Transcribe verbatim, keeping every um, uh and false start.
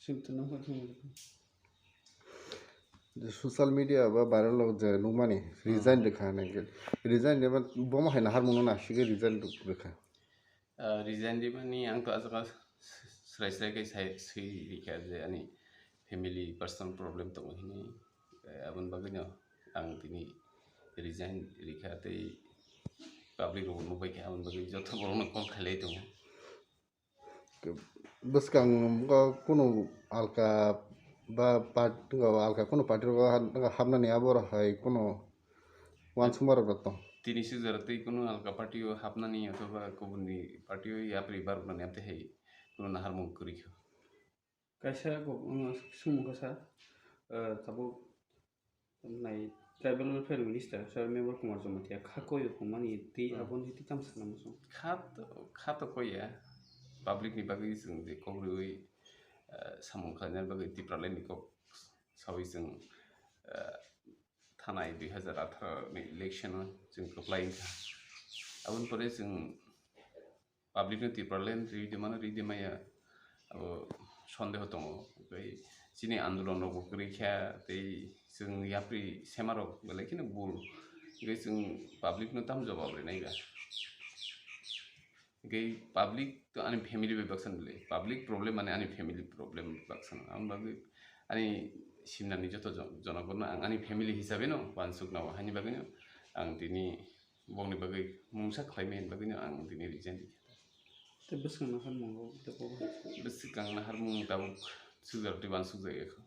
Social media ba viral o je nukmani resign rwkha hinwi khe. Resign rwma bomo hai naharmung no naisingwi resign rwkha. Ah, resign rwmani ang to aswk srai srai khe sai swi rikha je ani family personal problem tongo hinwi. Eh, aboni bagwino ang tini resign rikha tei public rok nukbai kha aboni bagwi joto borokno call khailai tongo. Bwskang o kunu alka ba part-, alka kunu party rogo ha-, hapnani abo hai kunu uansukma rok tong? Tini sijak tei kunu alka party o hapnani othoba kubuni party o yapri baroknani amtwi hai kunu naharmung kwrwi kho. Kaisa kok, um, sumung kha sa, uh, tabuk nai Tribal Welfare Minister, Sir Mevar Kumar Jamatia, kha koi o phungmani tei Hmm. aboni tei tamo sana muchung. Kha to, kha to koi ya, public ni bagwi chwng je kok rwi, uh, samung khlaina bagwi Tipraland ni kok sawi chwng, uh, thanai dui hazar atharo ni election o chwng kwplai wngkha. Aboni pore chwng public no Tipraland rwi de mano, rwi de maya, abo sondeho tongo. Tei chini andolon rok bo kwrwi kha, tei chwng yapri sema rok belai kheno bul. Tei chwng public no tam jawab rinai ba. Tei public to ani family bai baksa ni le. Public problem mane ani family problem baksa no. Ang bagwi ani simnani joto jon-, jonokrokno ang ani family hisabe no uansuk nao. Haini bagwi no ang tini bokni bagwi mungsa khlai mani bagwi no ang tini resign rikha. Tei bwskang naharmung rok tei bo hai. Bwskang naharmung tabuk sujak tei uansuk jagwi kho.